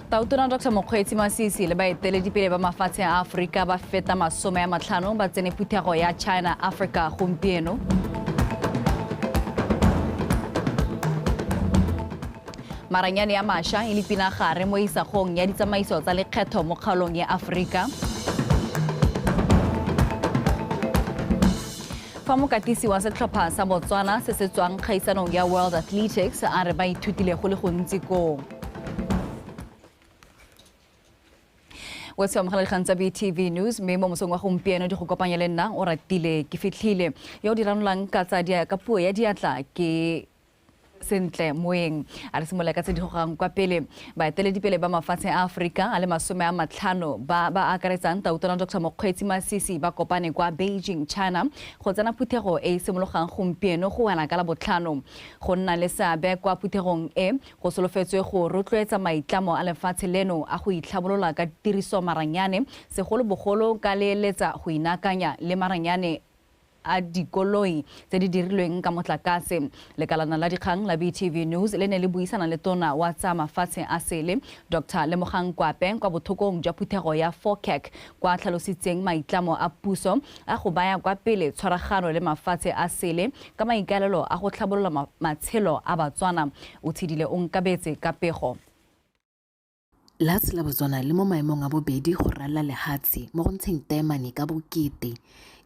Tautona Dr Mokgweetsi Masisi le baeteledipele ba mafatshe a Aforika ba feta 50 ba tsene phuthego ya China Africa gompieno. Maranyane a mašwa e le pinagare mo isagong ya ditsamaiso tsa lekgetho mo kgaolong ya Aforika. Fa mokatisi wa setlhopha sa Botswana se se tswang kgaisanong ya World Athletics a re ba ithutile go le gontsi koo. O se amogela dikgang tsa BTV News mme mo mosong wa gompieno di go kopanya le nna o ratile ke fitlhile yo o di ranolang ka tsa ka puo ya diatla ke Sentle Moeng. A re simolola ka tse di gogang kwa pele. Baeteledipele ba mafatshe a Aforika a le 50 ba ba akaretsang Tautona Dr Mokgweetsi Masisi ba kopane kwa Beijing, China go tsena phuthego e e simologang gompieno go wela ka Labotlhano. Go nna le seabe kwa phuthegong e go solofetswe go rotloetsa maitlamo a lefatshe leno a go itlhabolola ka tiriso maranyane segolobogolo ka le eletsa go inaakanya le maranyane a dikoloi tse di dirilweng ka motlakase. Lekalana la dikgang la BTV News le ne le buisana le tona wa tsa mafatshe a sele, Doctor Lemogang Kwape kwa bothokong jwa phuthego ya FOCAC kwa tlhalositseng maitlamo a puso a go baya kwa pele tshwaragano le mafatshe a sele ka maikaelelo a go tlhabolola matshelo a Batswana. O tshedile o nkabetse ka pego. Lehatshe la Botswana le mo maemong a bobedi go ralala lehatshe mo go ntsheng taemane ka bokete.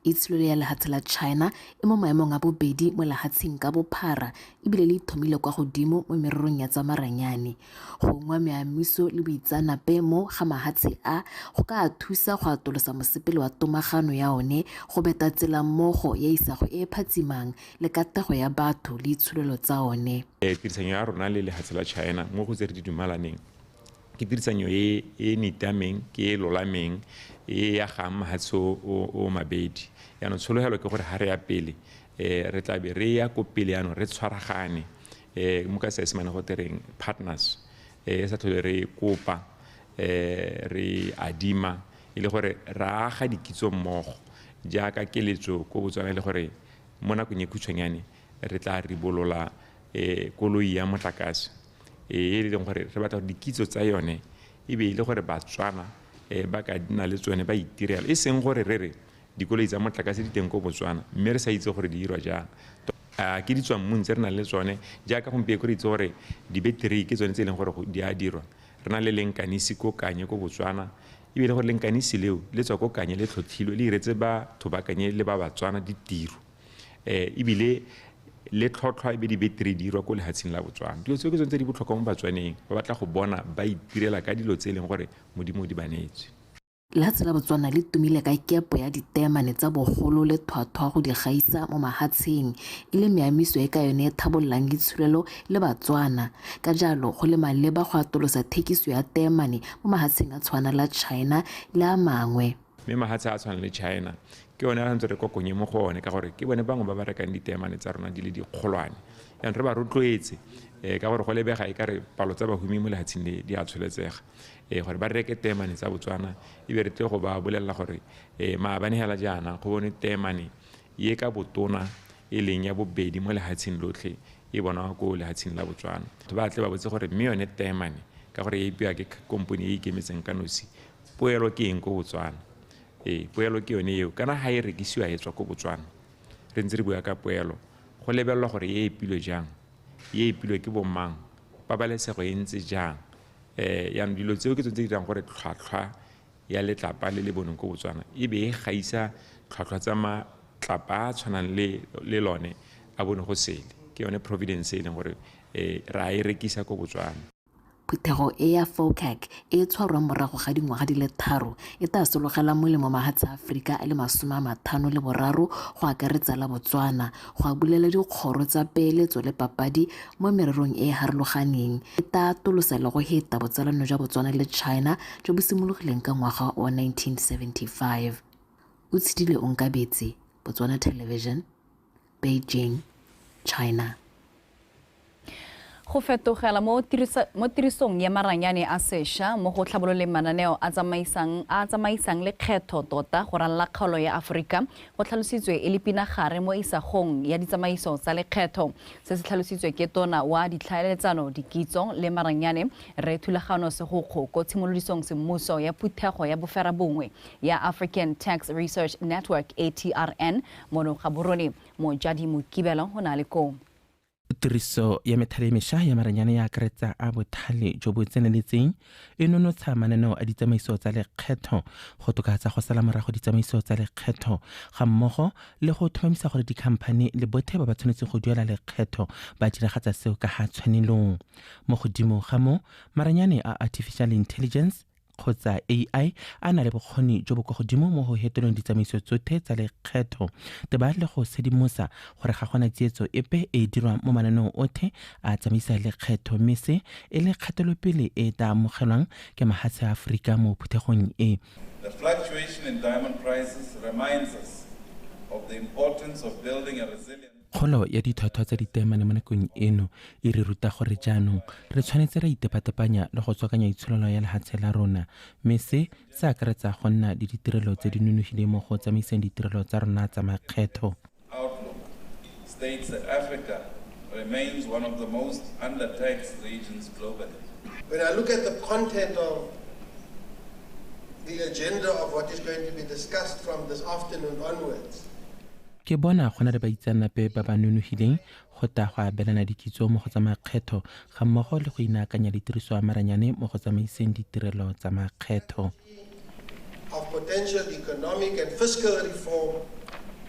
Itsholelo ya lehatshe la China e mo maemong a bobedi mo lehatsheng ka bophara ebile le ithomile kwa godimo mo mererong ya tsa maranyane. Go ungwa meamiso le boitseanape mo ga mahatshe a go ka a thusa go atolosa mosepele wa tomagano ya one go beta tsela mmogo ya isago e e phatsimang le katego ya batho le itsholelo tsa one. Tirisanyo ya rona le lehatshe la China mo go tse re di dumalaneng ke tirisanyo e e nitameng, ke e lolameng, e e agang mahatshe o mabedi. Jaanong tshologelo ke gore ga re ya pele re tla be re ya ko pele jaanong re tshwaragane mo ka Seesemane go tereng partners, e sa tlhole re kopa re adima e le gore re aga dikitso mmogo jaaka keletso ko Botswana e le gore mo nakong e khutshwanyane re tla ribolola koloi ya motlakase e e leng gore re batla gore dikitso tsa yone e be e le gore Batswana ba ka nna le tsone ba itirela, e seng gore re re dikoloi tsa motlakase di teng ko Botswana mme re sa itse gore di dirwa jang. Ke ditswammung tse re nang le tsone jaaka gompieko re itse gore dibeteri ke tsone tse e leng gore di a dirwa. Re na le lenkanisi ko Kanye ko Botswana, e be e le gore lenkanisi leo le tswa ko Kanye le tlhotlhilwe le iretse batho ba Kanye le ba Batswana ditiro. Ebile le tlhotlhwa e be dibeteri di dirwa ko lehatsheng la Botswana. Dilo tseo ke tsone tse di botlhokwa mo Batswaneng, ba batla go bona ba itirela ka dilo tse e leng gore Modimo o di ba neetse. Lehatshe la Botswana le tumile ka kepo ya diteemane tsa bogolo le thwathwa go di gaisa mo mahatsheng, e le meamiso e ka yone e thabololang itsholelo le Batswana. Ka jalo go le maleba go atolosa thekiso ya teemane mo mahatsheng a tshwana la China le a mangwe. Mme mahatshe a tshwana le China ke one a santse re kokonye mo go one ka gore ke bone bangwe ba ba rekang diteemane tsa rona di le dikgolwane. Jaanong re ba rotloetse ka gore go lebega e ka re palo tsa bahumi mo lehatsheng le di a tsholetsega gore ba reke teemane tsa Botswana, e be re tle go ba bolelela gore maabane hela jaana go bone teemane ye ka botona e leng ya bobedi mo lehatsheng lotlhe e bonwa ko lehatsheng la Botswana. Batho ba tle ba botse gore mme yone teemane ka gore e epiwa ke kompone e ikemetseng ka nosi, poelo ke eng ko Botswana? Ee, poelo ke yone eo. Kana ga e rekisiwa e tswa ko Botswana, re ntse re bua ka poelo, go lebelelwa gore e epilwe jang, e epilwe ke bomang, pabalesego e ntse jang. Jaanong dilo tseo ke tsone tse di dirang gore tlhwatlhwa ya letlapa le le bonweng ko Botswana e be e gaisa tlhwatlhwa tsa matlapa a tshwanang le lone a bone go sele. Ke yone providence e leng gore ra e rekisa ko Botswana. Phuthego e ya FOCAC e e tshwarwang morago ga dingwaga di le tharo e tla sologela molemo mahatshe a Aforika a le 53 go akaretsa la Botswana go a bulela dikgoro tsa peeletso le papadi mo mererong e e harologaneng. E tla atolosa le go heta botsalano jwa Botswana le China jo bo simologileng ka ngwaga wa 1975. O tshedile Onkabetse, Botswana Television, Beijing, China. Go fetogela mo tirisong ya maranyane a sešwa mo go tlhabololeng mananeo a tsamaisang lekgetho tota go ralala kgaolo ya Aforika go tlhalositswe e le pinagare mo isagong ya ditsamaiso tsa lekgetho. Se se tlhalositswe ke tona wa ditlhaeletsano, dikitso le maranyane Rre Thulagano Segokgo ko tshimolodisong semmuso ya phuthego ya boferabongwe ya African Tax Research Network ATRN mono Gaborone. Mojadi Mokibelo o na le koo. Tiriso ya methale e mešwa ya maranyane ya akaretsa a bothale jo bo tseneletseng e nonotsha mananeo a ditsamaiso tsa lekgetho go tokafatsa go sala morago ditsamaiso tsa lekgetho ga mmogo le go tlhomamisa gore dikhamphane le bothe ba ba tshwanetseng go duela lekgetho ba diragatsa seo ka ga tshwanelong. Mo godimo ga moo, maranyane a artificial intelligence kgotsa AI a na le bokgoni jo bo kwa godimo mo go hetoleng ditsamaiso tsotlhe tsa lekgetho teba le go sedimosa gore ga gona tsietso epe e e dirwang mo mananeong otlhe a tsamaisa lekgetho, mme se e le kgatelopele e e tla amogelwang ke mahatshe a Aforika mo phuthegong e. The fluctuation in diamond prices reminds us of the importance of building a resilient. Kgolo ya ditlhwatlhwa tsa diteemane mo nakong eno e re ruta gore jaanong re tshwanetse ra itepatepanya le go tswakanya itsholelo ya lehatshe la rona, mme se se akaretsa go nna le ditirelo tse di nonofileng mo go tsamaiseng ditirelo tsa rona tsa makgetho. Outlook states that Africa remains one of the most undertaxed regions globally. When I look at the content of the agenda of what is going to be discussed from this afternoon onwards, Ke bona go na le baitseanape ba ba nonofileng go tla go abelana dikitso mo go tsa makgetho ga mmogo le go inaakanya le tiriso ya maranyane mo go tsamaiseng ditirelo tsa makgetho. Of potential economic and fiscal reform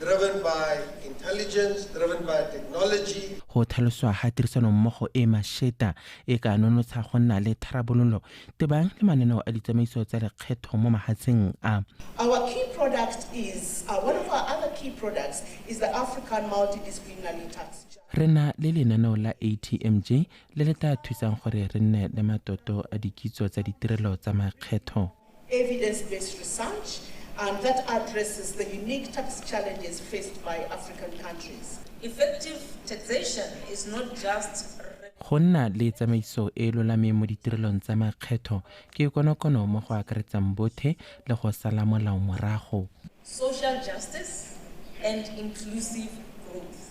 driven by intelligence, driven by technology. Go tlhaloswa ga tirisanommogo e mašeta e ka nonotsha go nna le tharabololo tebang le mananeo a ditsamaiso tsa lekgetho mo mahatsheng a. Our key product is, one of our other key products is the African Multidisciplinary Tax. Re na le lenaneo la ATMJ le le tla thusang gore re nne le matoto a dikitso tsa ditirelo tsa makgetho. Evidence-based research, and that addresses the unique tax challenges faced by African countries. Effective taxation is not just Go nna le tsamaiso e lolameng mo ditirelong tsa makgetho ke konokono mo go akaretsang bothe le go sala molao morago. Social justice and inclusive growth.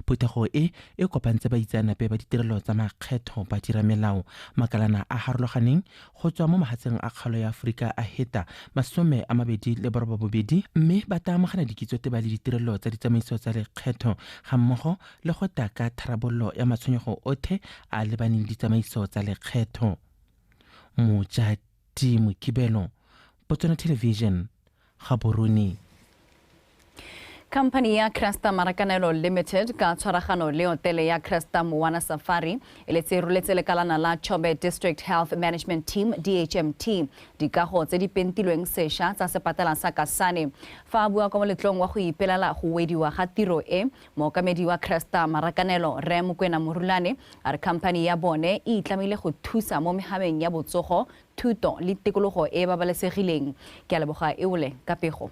Phuthego e e kopantse baitseanape ba ditirelo tsa makgetho ba dira melao makalana a harologaneng go tswa mo mahatsheng a kgaolo ya Aforika a heta 28 mme ba tla amogela dikitso teba le ditirelo tsa ditsamaiso tsa lekgetho ga mmogo le go taka tharabololo ya matshwenyego otlhe a lebaneng ditsamaiso tsa lekgetho. Mojadi Mokibelo, Botswana Television, Gaborone. Company ya Cresta Marakanelo Limited ka tshwaragano le hotele ya Cresta Mowana Safari e letse roletse lekalana la Chobe District Health Management Team DHMT dikago tse di pentilweng sešwa tsa sepatela sa Kasane. Fa a bua kwa moletlong wa go ipelela go wediwa ga tiro e, mookamedi wa Cresta Marakanelo Rre Mokwena Morulane a re company ya bone e itlamile go thusa mo mehameng ya botsogo, thuto le tikologo e babalesegileng. Ke a leboga Eole ka pego.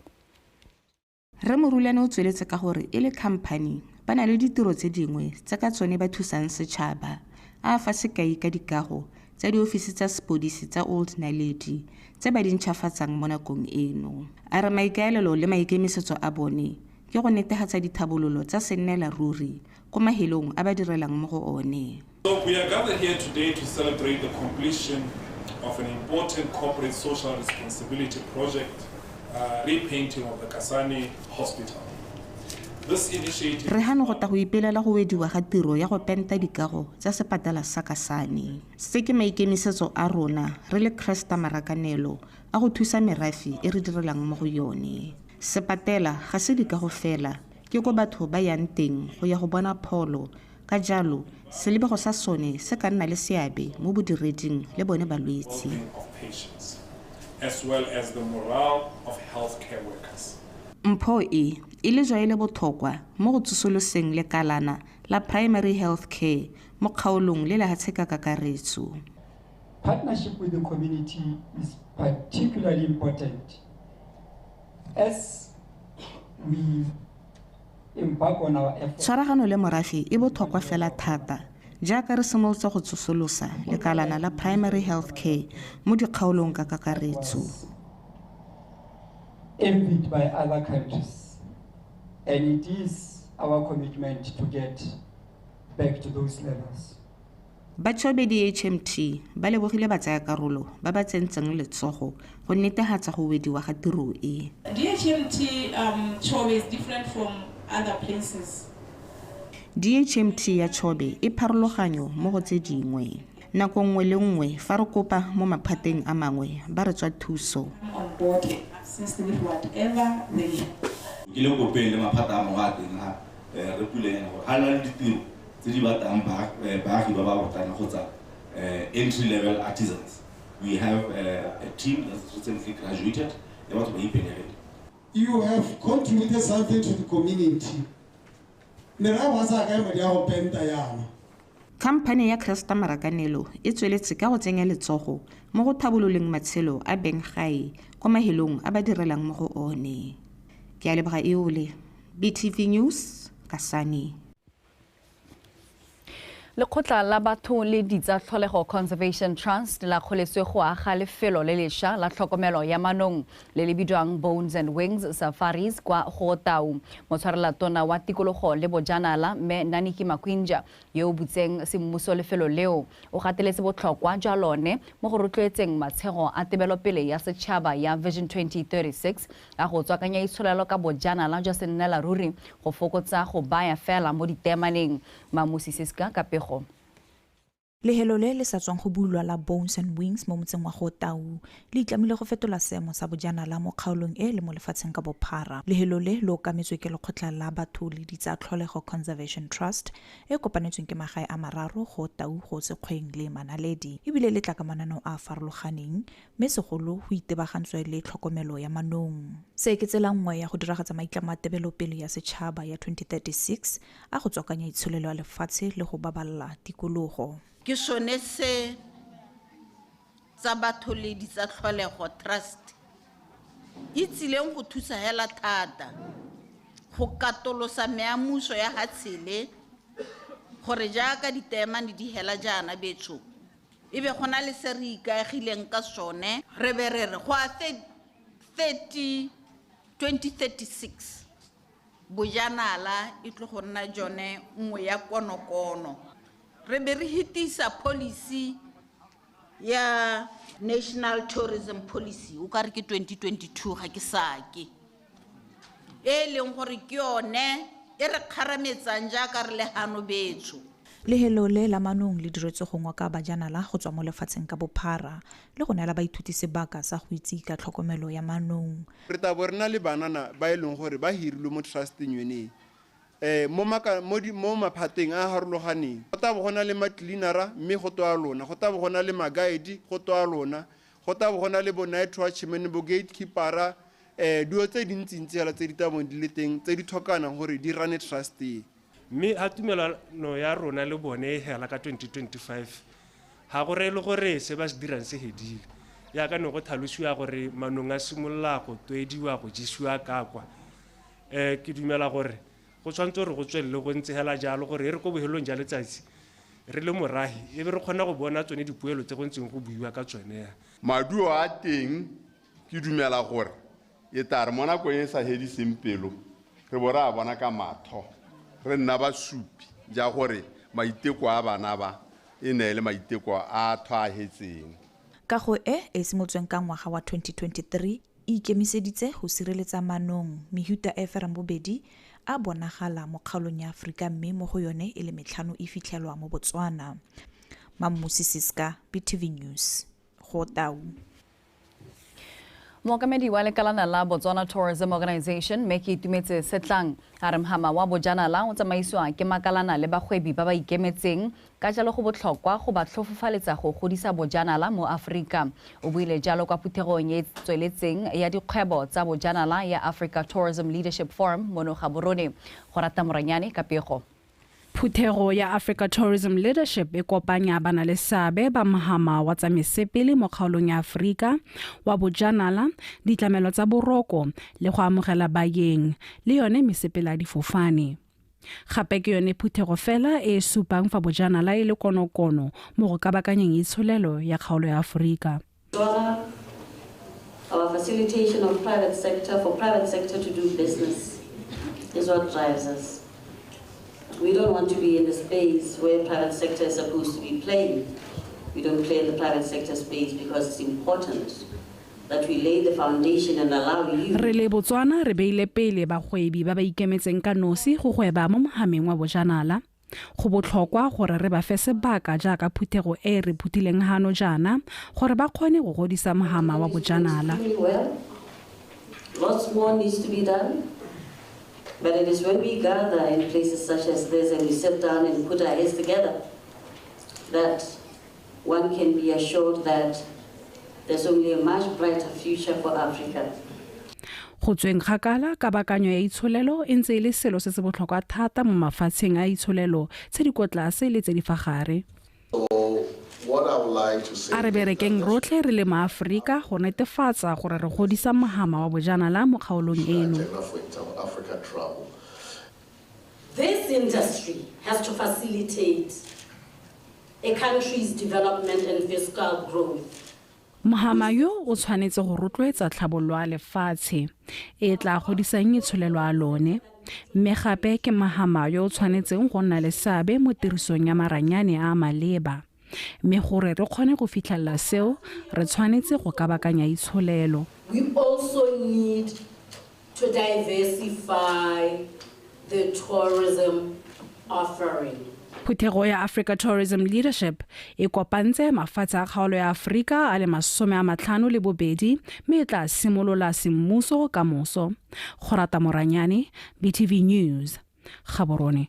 Rre Morulane o tsweletse ka gore e le company ba na le ditiro tse dingwe tse ka tsone ba thusang setšhaba, a fa sekai ka dikago tsa diofisi tsa sepodisi tsa Old Naledi tse ba di ntšhafatsang mo nakong eno. A re maikaelelo le maikemisetso a bone ke go netefatsa dithabololo tsa sennela ruri ko mahelong a ba direlang mo go one. So we are gathered here today to celebrate the completion of an important corporate social responsibility project, repainting of the Kasane Hospital. This initiative Re hano go ta go ipelela go wediwa ga tiro ya go penta dikago tsa sepatela sa Kasane. Se ke maikemisetso a rona re le Cresta Marakanelo a go thusa merafe e re direlang mo go yone. Sepatela ga se dikago fela, ke ko batho ba yang teng go ya go bona pholo, ka jalo selebego sa sone se ka nna le seabe mo bodireding le bone balwetsi. As well as the morale of healthcare workers. Mpho e e le jwa e le botlhokwa mo go tsosoloseng lekalana la primary health care mo kgaolong le lehatshe ka kakaretso. Partnership with the community is particularly important as we embark on our efforts. Tshwaragano le morafe e botlhokwa fela thata Jaaka re simolotse go tsosolosa lekalana la primary health care mo dikgaolong ka kakaretso. Envied by other countries, and it is our commitment to get back to those levels. Ba Chobe DHMT ba lebogile batsayakarolo ba ba tsentseng letsogo go netefatsa go wediwa ga tiro e. DHMT Chobe is different from other places. DHMT ya Chobe e pharologanyo mo go tse dingwe. Nako nngwe le nngwe fa re kopa mo maphateng a mangwe ba re tswa thuso. On board assist with whatever they Ke le kopeng le maphata a mangwe a teng a re puleng gore ga na le ditiro tse di batlang baagi ba ba botlana kgotsa entry level artisans. We have a team that's recently graduated ya batho ba ipelegeng. You have contributed something to the community. Ne ra ba sa kae madi a go penta yana. Khamphane ya Cresta Marakanelo e tsweletse ka go tsenya letsogo mo go thabololeng matshelo a benggae kwa mahelong a ba direlang mo go one. Ke a leboga Eole, BTV News, Kasane. Lekgotla la batho le ditsa tlholego Conservation Trust la kgoletswe go aga lefelo le lešwa la tlhokomelo ya manong le le bidiwang Bones and Wings Safaris kwa Gotau. Motshwarelatona wa tikologo le bojanala mme Naniki Makwinja yo o butseng semmuso lefelo leo o gateletse botlhokwa jwa lone mo go rotloetseng matshego a tebelopele ya setšhaba ya Vision 2036 a go tswakanya itsholelo ka bojanala jwa sennela ruri go fokotsa go baya fela mo ditemaneng. Mamusi Siska ka pego. Lehelo le le sa tswang go bulwa la Bones and Wings mo motseng wa Gotau le itlamile go fetola seemo sa bojanala mo kgaolong e le mo lefatsheng ka bophara. Lehelo le le okametswe ke lekgotla la batho le ditsa tlholego Conservation Trust e kopanetsweng ke magae a mararo Gotau, go Sekgweng le Manaledi, ebile le tla ka mananeo a a farologaneng mme segolo go itebagantswe le tlhokomelo ya manong. Se ke tsela nngwe ya go diragatsa maitlamo a tebelopele ya setšhaba ya 2036 a go tswakanya itsholelo ya lefatshe le go baballa tikologo. Ke sone se tsa batho le ditsa tlholego trust e tsileng go thusa hela thata go katolosa meamuso ya hatshele gore jaaka diteemane di hela jaana betsho e be go na le se re ikaegileng ka sone re be re re go a 2036 bojanala e tlo go nna jone nngwe ya konokono. Re be re hitisa policy ya National Tourism Policy o ka re ke 2022 ga ke sake e leng gore ke yone e re kgarametsang jaaka re le hano betsho. Lehelo le la manong le diretswe go ngoka bajanala go tswa mo lefatsheng ka bophara le go neela baithuti sebaka sa go itse ka tlhokomelo ya manong. Re tla bo re na le banana ba e leng gore ba hirilwe mo trusteng yone mo maphateng a harologaneng. Go tla bo go na le ma-cleanera mme go twa lona, go tla bo go na le ma-guide go twa lona, go tla bo go na le bo night watchman, bo gatekeepera, dilo tse dintsintsi fela tse di tla bong di le teng tse di tlhokanang gore di rane trust e. Mme ha tumelano ya rona le bone e hela ka 2025 ga go reye le gore se ba se dirang se hedile. Jaaka ne go tlhalosiwa gore manong a simolola go toediwa go jesiwa ka kwa. Ke dumela gore go tshwanetse gore go tswelele go ntse hela jalo gore e re ko bohelong ja letsatsi re le morahi e be re kgona go bona tsone dipoelo tse go ntseng go buiwa ka tsone. Maduo a teng ke dumela gore e tla re mo nakong e sa hediseng pelo re bo re a bona ka matho re nna basupi ja gore maiteko a bana ba e ne le maiteko a thwahetseng. Kago e e simolotsweng ka ngwaga wa 2023 e ikemiseditse go sireletsa manong mehuta e ferang bobedi a bonagala mo kgaolong ya Aforika mme mo go yone e le metlhano e fitlhelwa mo Botswana. Mammusi Siska, BTV News, Gotau. Mookamedi wa lekalana la Botswana Tourism Organization mme ke itumetse Setlang a re mhama wa bojanala o tsamaisiwa ke makalana le bagwebi ba ba ikemetseng ka jalo go botlhokwa go ba tlhofofaletsa go godisa bojanala mo Aforika. O buile jalo kwa phuthegong e tsweletseng ya dikgwebo tsa bojanala ya Africa Tourism Leadership Forum mono Gaborone. Go rata Moranyane ka pego. Phuthego ya Africa Tourism Leadership e kopanya bana le seabe ba mhama wa tsa mesepele mo kgaolong ya Aforika wa bojanala, ditlamelo tsa boroko le go amogela baeng le yone mesepele ya difofane. Gape ke yone phuthego fela e e supang fa bojanala e le konokono mo go kabakanyeng itsholelo ya kgaolo ya Aforika. Our facilitation of private sector for private sector to do business is what drives us. We don't want to be in the space where private sector is supposed to be playing. We don't play in the private sector space because it's important that we lay the foundation and allow you. Re le Botswana re beile pele bagwebi ba ba ikemetseng ka nosi go gweba mo mohameng wa bojanala. Go botlhokwa gore re ba fe sebaka jaaka phuthego e re phuthileng hano jaana gore ba kgone go godisa mohama wa bojanala. Well, lots more needs to be done, but it is when we gather in places such as this and we sit down and put our heads together that one can be assured that there's only a much brighter future for Africa. Go tsweng kgakala kabakanyo ya itsholelo e ntse e le selo se se botlhokwa thata mo mafatsheng a itsholelo tse di ko tlase le tse di fa gare. A re berekeng rotlhe re le maAforika go netefatsa gore re godisa mohama wa bojanala mo kgaolong eno. This industry has to facilitate a country's development and fiscal growth. Mohama yo o tshwanetse go rotloetsa tlhabololo ya lefatshe e tla godisang itsholelo ya lone, mme gape ke mohama yo o tshwanetseng go nna le seabe mo tirisong ya maranyane a maleba. Mme gore re kgone go fitlhelela seo, re tshwanetse go kabakanya itsholelo. We also need to diversify the tourism offering. Phuthego ya Africa Tourism Leadership e kopantse mafatshe a kgaolo ya Aforika a le 52 mme e tla simolola semmuso ka moso. Gorata Moranyane, BTV News, Gaborone.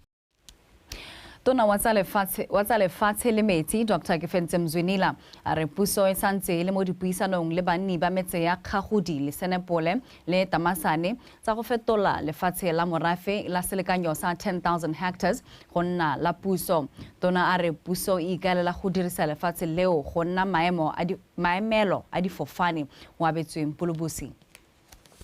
Tona wa tsa lefatshe le metsi Dr. Kefentse Mzwinila a re puso e santse e le mo dipuisanong le banni ba metse ya Kgagodi le Senepole le Tamasane tsa go fetola lefatshe la morafe la selekanyo sa 10,000 hectares go nna la puso. Tona a re puso e ikaelela go dirisa lefatshe leo go nna maemelo a difofane go abetsweng Polobusi.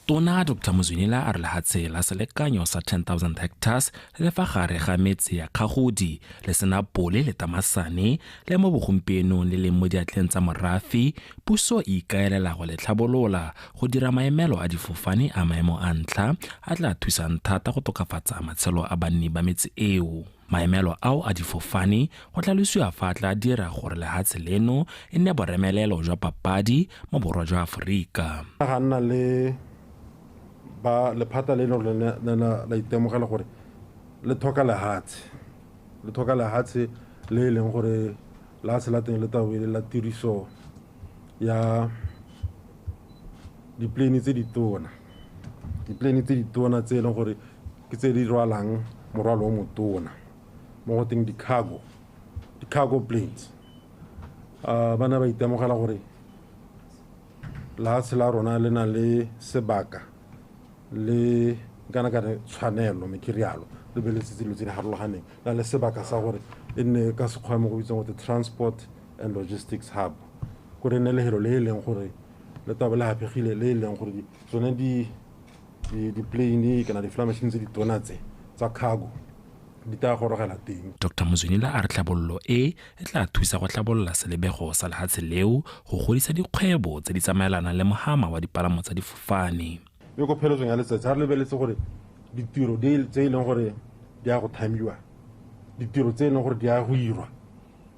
Tona Dr. Mzwinila a re lehatshe la selekanyo sa 10,000 hectares le fa gare ga metse ya Kgagodi le Senapole le Tamasane le mo bogompienong le leng mo diatleng tsa morafe, puso e ikaelela go le tlhabolola go dira maemelo a difofane a maemo a ntlha a tla thusang thata go tokafatsa matshelo a banni ba metse eo. Maemelo ao a difofane go tlhalosiwa fa a tla dira gore lehatshe leno e nne boremelelo jwa papadi mo borwa jwa Aforika. Ga nna le ba lephata le le la itemogela gore le tlhoka lehatshe le e leng gore lehatshe la teng le tla bo e le la tiriso ya diplane tse ditona tse e leng gore ke tse di rwalang morwalo o motona mo go teng di-cargo planes. Ba ne ba itemogela gore lehatshe la rona le na le sebaka le kana ka re tshwanelo me ke rialo le beletse dilo tse di harologaneng na le sebaka sa gore e nne ka sekgwa mo go bitswang gote transport and logistics hub, gore nne lehelo le e leng gore le tla be le haphegile le e leng gore tsone di-plane kana di-fly machine tse di tona tse tsa cargo di tla gorogela teng. Dr. Mzwinila a re tlhabololo e e tla thusa go tlhabolola selebego sa lehatshe leo go godisa dikgwebo tse di tsamaelanang le mohama wa dipalamo tsa difofane. Mme ko pheletsong ya letsatsi ga re lebeletse gore ditiro tse e leng gore di ya go thamiwa, ditiro tse e leng gore di ya go irwa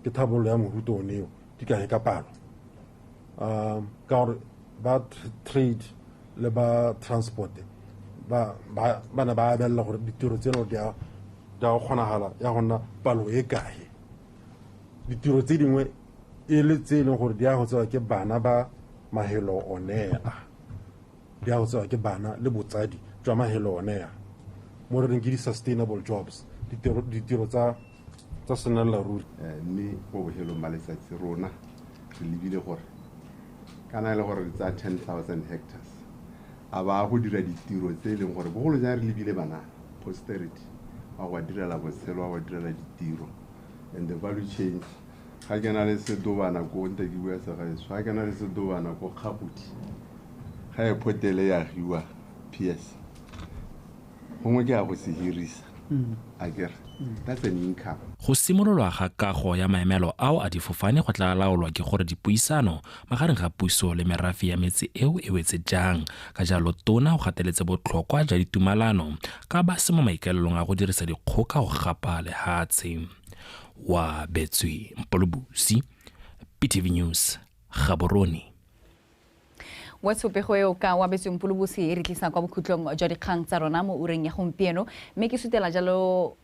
ke tlhabololo ya mohuta one eo di kae ka palo, ka gore ba trade le ba transport ba ne ba abelela gore ditiro tse e leng gore di ya go kgonagala ya go nna palo e kae. Ditiro tse dingwe e le tse e leng gore di ya go tsewa ke bana ba mahelo onea, di ya go tsewa ke bana le botsadi jwa mahelo onea mo re reng ke di-sustainable jobs, ditiro tsa senella ruri. Mme mo bohelong ba letsatsi rona re lebile gore kana e le gore re tsaya 10,000 hectares a ba go dira ditiro tse e leng gore bogolo jang re lebile bana posterity wa go direla botshelo, wa go direla ditiro and the value change. Ga ke na le sedobana ko nte ke bua segaetsho, ga ke na le sedobana ko Kgagodi ga e photele ya agiwa PS gongwe ke ya go se hirisa. Akere that's an income. Go simololwa ga kago ya maemelo ao a difofane go tla laolwa ke gore dipuisano magareng ga puso le merafe ya metse eo e wetse jang. Ka jalo tona o gateletse botlhokwa jwa ditumalano ka ba se mo maikaelelong a go dirisa dikgoka go gapa lehatshe. Wa Betswe Mpolobusi, PTV News, Gaborone. Wa tshopego eo ka wa Betswe Mpolobusi e re tlisa kwa bokhutlong jwa dikgang tsa rona mo ureng ya gompieno, mme ke sutela jalo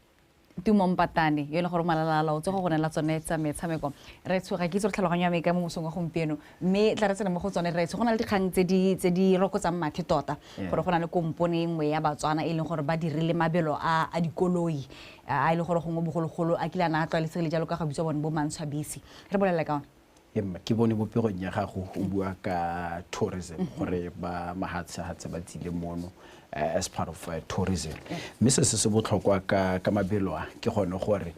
Tumo Mpatane yo e leng gore malalala o tse go gonela tsone tsa metshameko. Re tshoga ke itse gore tlhaloganyo ya me ka mo mosong wa gompieno, mme tla re tsene mo go tsone. Re go na le dikgang tse di rokotsang mathe tota, gore go na le kompone e nngwe ya Batswana e leng gore ba dirile mabelo a dikoloi a e leng gore gongwe bogologolo a kile a na a tlwaelesegile jalo ka go bitswa bone bo Mantshwabisi. Re bolelele ka one. Ke bone mo pegong ya gago o bua ka tourism, gore ba mahatshe-hatshe ba tsile mono as part of tourism. Mme se se botlhokwa ka mabelo a ke gone gore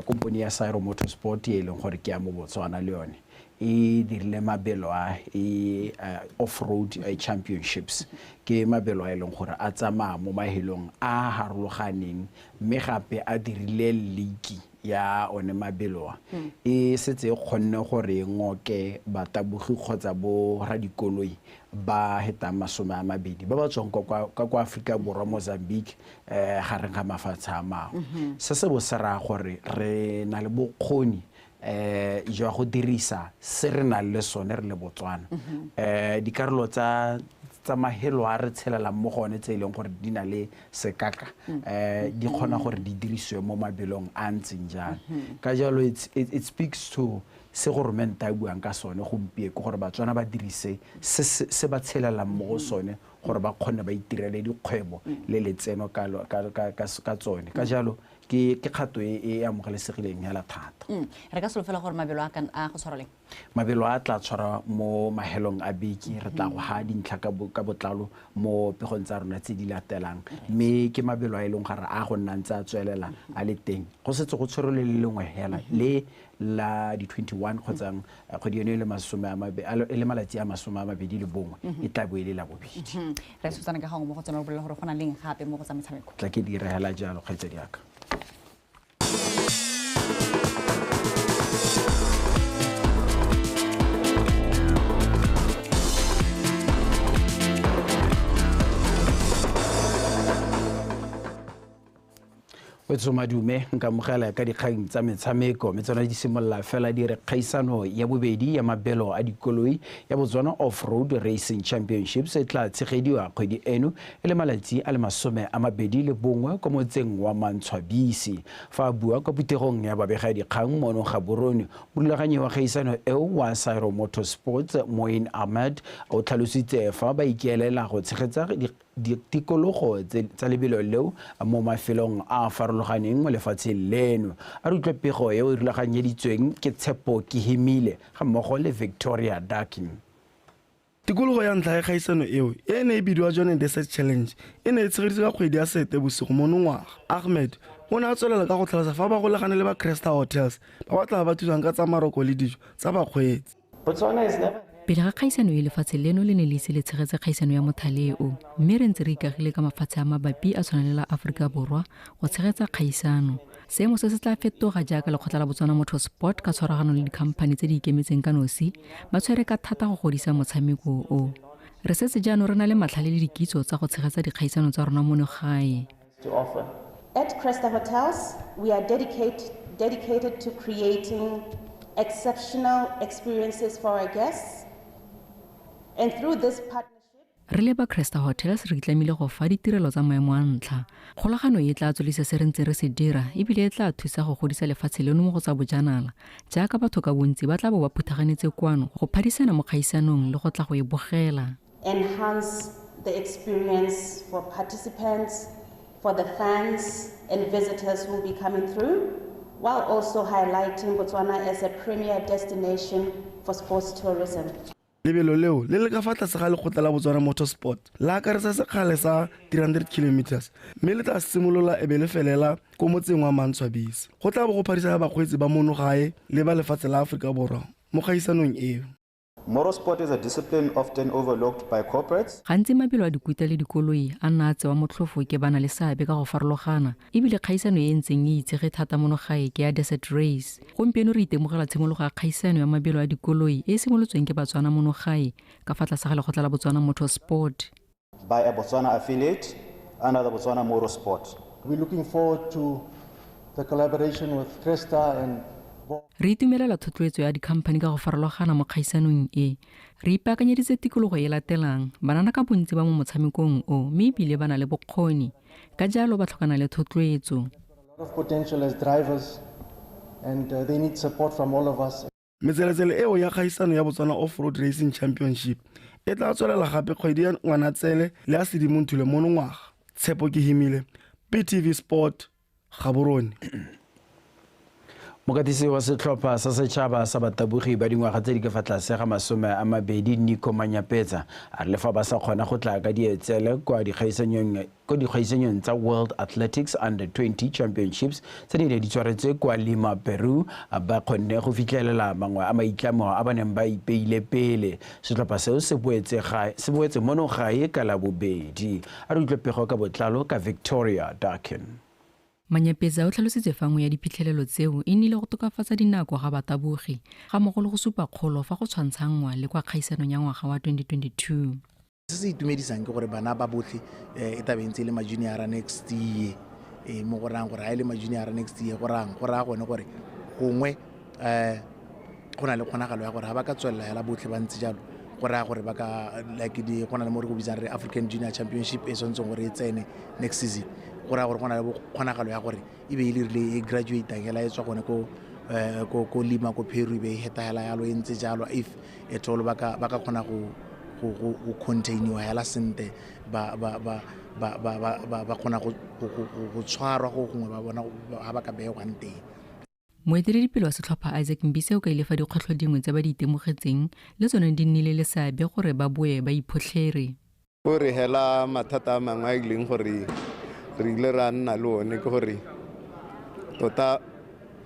kompone ya Sairo Motorsport e leng gore ke ya mo Botswana le yone e dirile mabelo a e off-road championships. Ke mabelo a e leng gore a tsamaya mo mahelong a harologaneng, mme gape a dirile league ya one mabelo a. E setse e kgonne gore e ngoke batabogi kgotsa bo radikoloi ba hetang 20 ba ba tswang ka kwa Afrika Borwa, Mozambique, gareng ga mafatshe a mangwe. Se se bo se raya gore re na le bokgoni jwa go dirisa se re nang le sone re le Botswana. Dikarolo tsa mahelo a re tshelelang mo go one tse e leng gore di na le sekaka, di kgona gore di dirisiwe mo mabelong a ntseng jalo. Ka jalo it speaks to se goromente a buang ka sone gompieno, ke gore Batswana ba dirise se ba tshelelang mo go sone gore ba kgone ba itirele dikgwebo le letseno ka tsone. Ka jalo ke kgato e amogelesegileng hela thata. Re ka solofela gore mabelo a a go tshwarwa leng? Mabelo a tla tshwarwa mo mahelong a beke, re tla go ha dintlha ka botlalo mo pegong tsa rona tse di latelang, mme ke mabelo a e leng gore a go nna ntse a tswelela a le teng. Go setse go tshwerwe le lengwe hela le la di 21 kgotsa kgwedi eno e le e le malatsi a 21 e tla bo e le la bobedi. Re tshosana ka gangwe mo go tsone re bolela gore go na leng gape mo go tsa metshameko. Tla ke di hela jalo kgaitsadi ya ka. Wetso madume nka mogela ka dikgang tsa metshameko, mme tsona di simolola fela di re kgaisano ya bobedi ya mabelo a dikoloi ya Botswana Off-Road Racing Championships e tla tshegediwa kgwedi eno e le malatsi a le 21 kwa motseng wa Mantshwabisi. Fa a bua kwa phuthegong ya babegadikgang mono Gaborone, morulaganyi wa kgaisano eo wa Sairo Motorsports Moin Ahmed o tlhalositse fa ba ikeelela go tshegetsa ditikologo tsa lebelo leo mo mafelong a farologaneng mo lefatsheng leno. A re utlwe pego eo e rulaganyeditsweng ke Tshepo Kihimile ga mmogo le Victoria Dakin. Tikologo ya ntlha ya kgaisano eo e ne e bidiwa John Desert Challenge e ne e tshegeditswe ka kgwedi ya Seetebosigo monongwaga. Ahmed o ne a tswelela ka go tlhalosa fa ba golagane le ba Cresta Hotels ba ba tla ba thusang ka tsa maroko le dijo tsa bakgweetsi. Pele ga kgaisano e lefatshe leno le ne le ise le tshegetse kgaisano ya mothale o, mme re ntse re ikagile ka mafatshe a mabapi a tshwana le la Aforika Borwa go tshegetsa kgaisano. Seemo se se tla fetoga jaaka lekgotla la Botswana Motorsport ka tshwaragano le dikhamphani tse di ikemetseng ka nosi ba tshwere ka thata go godisa motshameko o. Re setse jaanong re na le matlhale le dikitso tsa go tshegetsa dikgaisano tsa rona mono gae. At Cresta Hotels, we are dedicated to creating exceptional experiences for our guests. And through this partnership, re le ba Cresta Hotels re itlamile go fa ditirelo tsa maemo a ntlha. Kgolagano e tla tswelisa se re ntse re se dira ebile e tla thusa go godisa lefatshe leno mo go tsa bojanala, jaaka batho ka bontsi ba tla bo ba phuthaganetse kwano go phadisana mo kgaisanong le go tla go e bogela. Enhance the experience for participants, for the fans and visitors who will be coming through, while also highlighting Botswana as a premier destination for sports tourism. Lebelo leo le le ka fa tlase ga lekgotla la Botswana Motorsport la akaretsa sekgale sa 300 km mme le tla simolola e be le felela ko motseng wa Mantshwabisi. Go tla bo go phadisana bakgweetsi ba mono gae le ba lefatshe la Aforika Borwa mo kgaisanong eo. Motorsport is a discipline often overlooked by corporates. Gantsi mabelo a dikuta le dikoloi a nna a tsewa motlhofo ke bana le seabe ka go farologana, ebile kgaisano e e ntseng e itsege thata mono gae ke ya Desert Race. Gompieno re itemogela tshimologo ya kgaisano ya mabelo a dikoloi e e simolotsweng ke Batswana mono gae ka fa tlase ga lekgotla la Botswana Motorsport. By a Botswana affiliate under the Botswana Motorsport. We're looking forward to the collaboration with Cresta and Re itumelela thotloetso ya dikhamphani ka go farologana mo kgaisanong e. Re ipaakanyeditse tikologo e latelang, banana ka bontsi ba mo motshamekong o mme ebile ba na le bokgoni. Ka jalo ba tlhokana le thotloetso. A lot of potential as drivers and they need support from all of us. Metseletsele eo ya kgaisano ya Botswana Off-Road Racing Championship e tla tswelela gape kgwedi ya Ngwanatsele le ya Sedimonthole monongwaga. Tshepo Kehimile, BTV Sport, Gaborone. Mokatisi wa setlhopha sa setšhaba sa batabogi ba dingwaga tse di ka fa tlase ga 20 Nico Manyapetsa a re le fa ba sa kgona go tla ka dietsele kwa dikgaisanyong tsa World Athletics Under 20 Championships tse di ne di tshwaretswe kwa Lima, Peru, ba kgonne go fitlhelela mangwe a maitlamo a ba neng ba ipeile pele. Setlhopha seo se boetse mono gae ka Labobedi. A re utlwe pego ka botlalo ka Victoria Darkin. Manyapetsa o tlhalositse fa nngwe ya diphitlhelelo tseo e nnile go tokafatsa dinako ga batabogi ga mmogo le go supa kgolo fa go tshwantshanngwa le kwa kgaisanong ya ngwaga wa 2022. Se se itumedisang ke gore bana ba botlhe e tla be ntse e le ma-junior next year, mo go rayang gore ha e le ma-junior next year go rayang go raya gone gore gongwe go na le kgonagalo ya gore ha ba ka tswelela hela botlhe ba ntse jalo, go raya gore ba ka like di go na le mo re go bitsang re African Junior Championship e tshwanetseng gore e tsene next season, go raya gore go na le kgonagalo ya gore e be e le rile e graduate-ang hela e tswa gone ko Lima ko Peru e be e heta hela yalo e ntse jalo, if at all ba ka kgona go containiwa hela sentle, ba kgona go tshwarwa go gongwe ba bona ha ba ka beegwang teng. Moeteledipele wa setlhopha Isaac Mbise o kaile fa dikgwetlho dingwe tse ba di itemogetseng le tsone di nnile le seabe gore ba boe ba iphotlhere. Go re hela mathata a mangwe a e leng gore re ile ra nna le one ke gore tota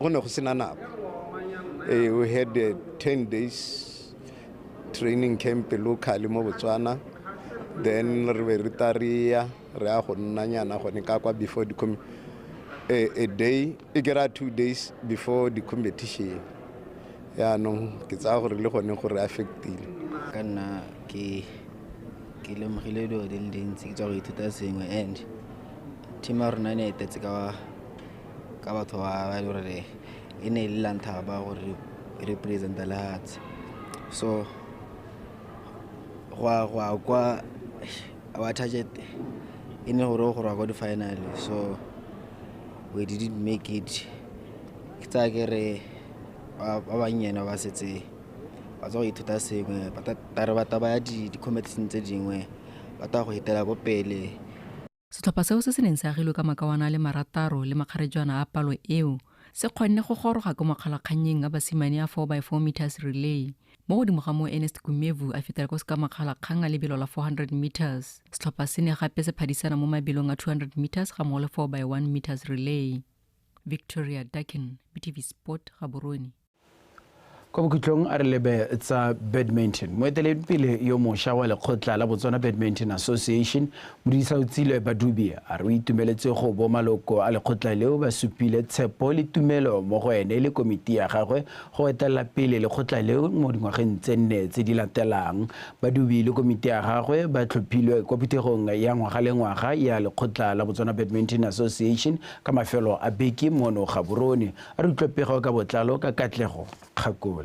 go ne go sena nako. We had a 10 days training camp locally mo Botswana, then re be re ta re ya re ya go nnanyana gone ka kwa before the a day, e kry-a 2 days before the competition. Yaanong ke tsaya gore le gone gore affectile. Ka nna ke lemogile dilo di le dintsi, ke tswa go ithuta sengwe, and team ya rona e ne e etetse ka batho ba e le gore e ne e le la ntlha ba gore e represent-a lehatshe. So go ya kwa our target e ne gore go ya kwa di-final, so we didn't make it. Ke tsaya ke re ba bannyane ba setse ba tswa go ithuta sengwe, ba re batla ba ya di-competition tse dingwe, ba tla go etela ko pele. Setlhopha seo se se neng se agilwe ka makawana a le 6 le makgarejwana a palo eo se kgonne go goroga ko makgalakgannyeng a basimane a 4x4 meters relay. Mo godimo ga moo Ernest Gumevu a fetela ko sekamakgalakgang a lebelo la 400 meters. Setlhopha se ne gape se phadisana mo mabelong a 200 meters ga mmogo le 4x1 meters relay. Victoria Dakin, BTV Sport, Gaborone. Kwa bokhutlong a re lebe tsa badminton. Moeteledipele yo mošwa wa lekgotla la Botswana Badminton Association, Modisaotsile Badubi, a re o itumeletse go bo maloko a lekgotla leo ba supile tshepo le tumelo mo go ene le komiti ya gagwe go etelela pele lekgotla leo mo dingwageng tse 4 tse di latelang. Badubi le komiti ya gagwe ba tlhophilwe kwa phuthegong ya ngwaga le ngwaga ya lekgotla la Botswana Badminton Association ka mafelo a beke mono Gaborone. A re utlwe pego ka botlalo ka Katlego Kgakole.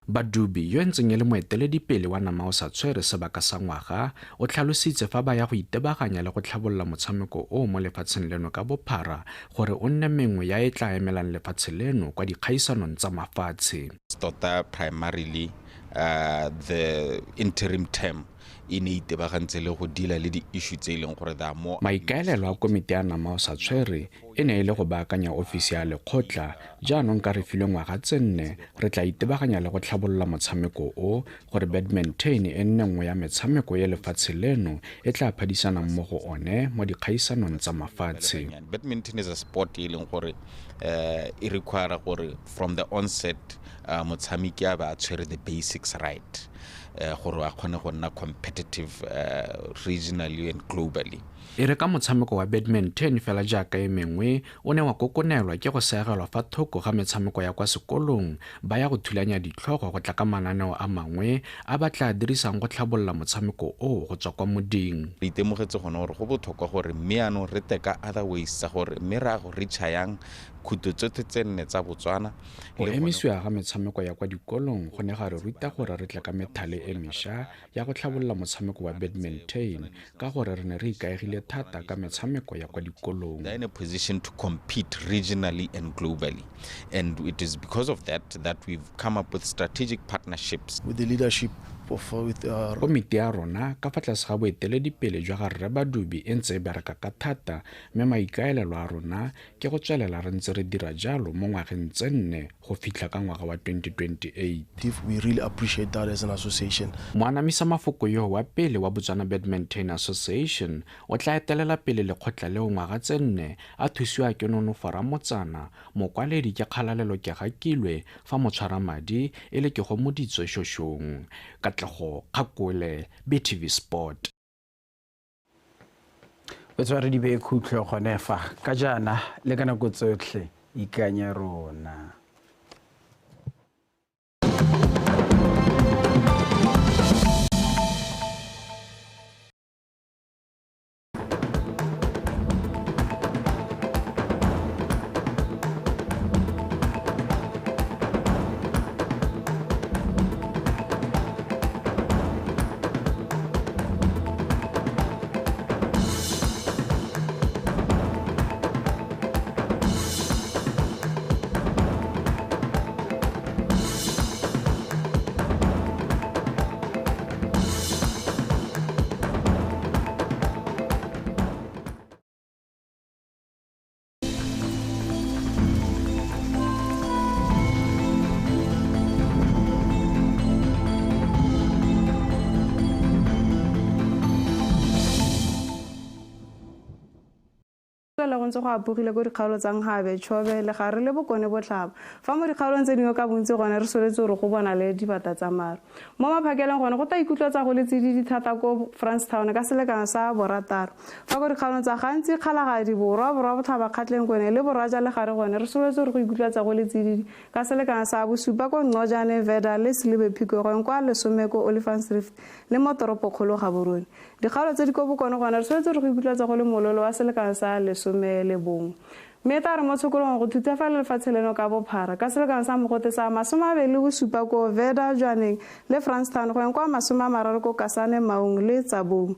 Badubi yo ntseng e le moeteledipele wa nama o sa tshwere sebaka sa ngwaga o tlhalositse fa ba ya go itebaganya le go tlhabolola motshameko o mo lefatsheng leno ka bophara gore o nne mengwe ya e tla emelang lefatshe leno kwa dikgaisanong tsa mafatshe. Tota primarily the interim term e ne itebagantse le go deala le di-issue tse e leng gore they are more. Maikaelelo a komiti ya nama o sa tshwere e ne e le go baakanya ofisi ya lekgotla. Jaanong ka re filwe ngwaga tse 4 re tla itebaganya le go tlhabolola motshameko o gore badminton e nne nngwe ya metshameko ya lefatshe leno e tla phadisanang mo go one mo dikgaisanong tsa mafatshe. Badminton is a sport e leng gore e require gore from the onset Motshameki a ba a tshwere the basics right, gore a kgone go nna competitive regionally and globally. E re ka motshameko wa badminton fela jaaka e mengwe o ne wa kokonelwa ke go seegelwa fa thoko ga metshameko ya kwa sekolong, ba ya go thulanya ditlhogo go tla ka mananeo a mangwe a ba tla dirisang go tlhabolola motshameko oo go tswa kwa moding. Re itemogetse gone gore go botlhokwa gore mme yaanong re tle ka other ways tsa gore mme re a go reacha yang khuto tsotlhe tse nne tsa Botswana. Go emisiwa ga metshameko ya kwa dikolong go ne ga re ruta gore re tle ka methale e mešwa ya go tlhabolola motshameko wa badminton ka gore re ne re ikaegile thata ka metshameko ya kwa dikolong. They're in a position to compete regionally and globally, and it is because of that that we've come up with strategic partnerships with the leadership of with our Komiti ya rona ka fa tlase ga boeteledipele jwa ga Rre Badubi e ntse e bereka ka thata, mme maikaelelo a rona ke go tswelela re ntse re dira jalo mo ngwageng tse nne go fitlha ka ngwaga wa 2028. If we really appreciate that as an association. Moanamisa mafoko yo wa pele wa Botswana Badminton Association o tla etelela pele lekgotla leo ngwaga tse nne a thusiwa ke Nonofo Ramotsana, mokwaledi ke Kgalalelo Kegakilwe, fa motshwaramadi e le ke Gomoditswe Shoshong. Katlego Kgakole, BTV Sport. O tshware dibe khutlo gone fa ka jaana le ka nako tsotlhe ikanya rona. Go ntse go apogile ko dikgaolo tsa Nghabe, Chobe, Legare le Bokone Botlhaba. Fa mo dikgaolong tse dingwe ka bontsi gone re soletse gore go bona le dibata tsa maru. Mo maphakeleng gone go tla ikutlwa tsa go le tsididi thata ko Francetown ka selekano sa 6. Fa ko dikgaolong tsa Gantsi, Kgalagadi, Borwa, Borwa Botlhaba, Kgatleng kone le Borwa ja Legare gone re soletse gore go ikutlwa tsa go le tsididi ka selekano sa 7 ko Ncojane, Veda le Selibe Phikwe gone kwa 10 ko Olifants Rift le mo toropokgolo Gaborone. Dikgaolo tse di ko bokone gone re soletse gore go ikutlwa tsa go le mololo wa selekano sa 11. Mme tla re mo tshokolong go thutafala lefatshe leno ka bophara ka selekano sa mogote sa 27 ko Veda, Jwaneng le Francetown go yang kwa 30 ko Kasane, Maung le Tsabong.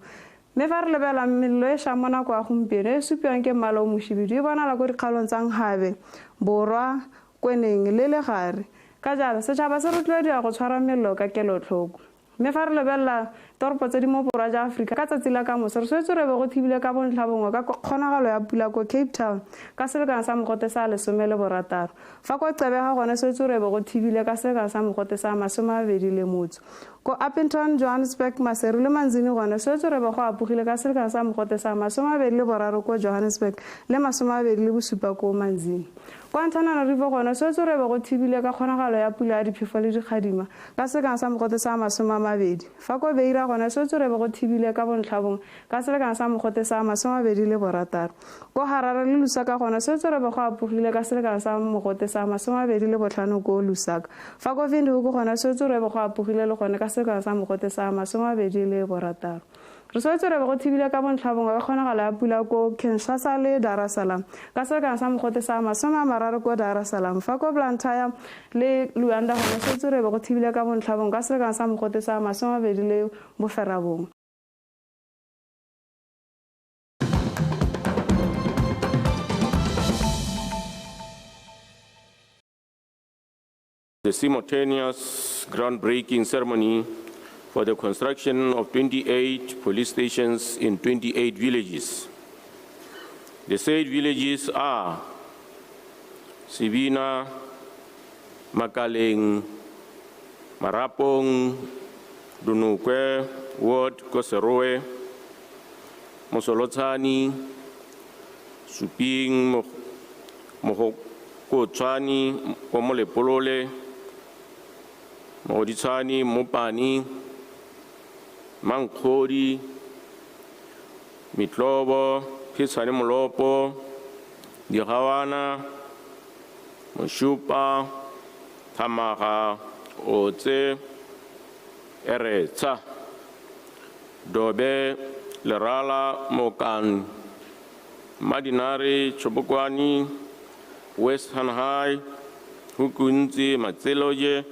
Mme fa re lebela melelo e šang mo nako ya gompieno e supiwang ke mmala o mošibidu e bonala ko dikgaolong tsa Nghabe, Borwa, Kweneng le Legare. Ka jalo setšhaba se rotloediwa go tshwara melelo ka kelotlhoko. Mme fa re lebelela toropo tse di mo borwa jwa Aforika ka tsatsi la kamoso re swetse re be go thibile ka bontlha bongwe ka kgonagalo ya pula ko Cape Town ka selekano sa mogote sa 16. Fa ko Gqeberha gone swetse re be go thibile ka selekano sa mogote sa 20. Ko Upington, Johannesburg, Maseru le Manzini gone swetse re be go apogile ka selekano sa mogote sa 23 ko Johannesburg le 27 ko Manzini. Kwa Antananarivo gone swetse re be go thibile ka kgonagalo ya pula ya diphefo le dikgadima ka selekano sa mogote sa 20. Fa ko Beira gone swetse re be go thibile ka bontlha bongwe ka selekano sa mogote sa 26. Ko Harare le Lusaka gone swetse re be go apogile ka selekano sa mogote sa 25 ko Lusaka. Fa ko Windhoek gone swetse re be go apogile le gone ka selekano sa mogote sa 26. Re swetse re be go thibile ka bontlha bongwe ka kgonagalo ya pula ko Kinshasa le Dar es Salaam ka selekano sa mogote sa 30 ko Dar es Salaam. Fa ko Blantyre le Luanda gone swetse re be go thibile ka bontlha bongwe ka selekano sa mogote sa 29. The simultaneous groundbreaking ceremony for the construction of 28 police stations in 28 villages. The said villages are Sibina, Makaleng, Marapong, Dunukwe, Ward Koseroe, Mosolotshani, Suping, Mogokotswani, Komolepolole, Mogoditshane, Mopani, Mankgodi, Metlobo, Phitshane Molopo, Digawana, Moshupa, Thamaga, Otse, Eretsha, Dobe, Lerala, Mokane, Mmadinare, Chobokwane, West Hanhai, Hukuntsi, Matseloje,